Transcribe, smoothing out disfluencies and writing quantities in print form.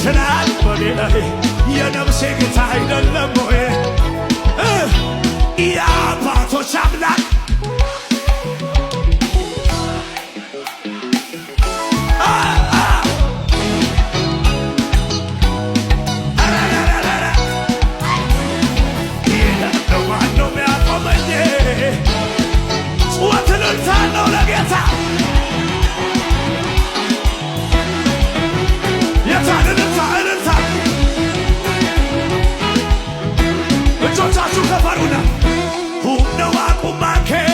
ይችላል በኔ ላይ? የነፍሴ ጌታ አይደለም ወይ? የአባቶች አምላክ። ኧረረረረ፣ ይሄዳለሁ፣ ማነው ሚያቆመኝ? ጩኸት እልልታ ነው ለጌታ። የታል እልልታ እልልታ? እጆቻችሁ ከፈሩና humna Waaqummaa kee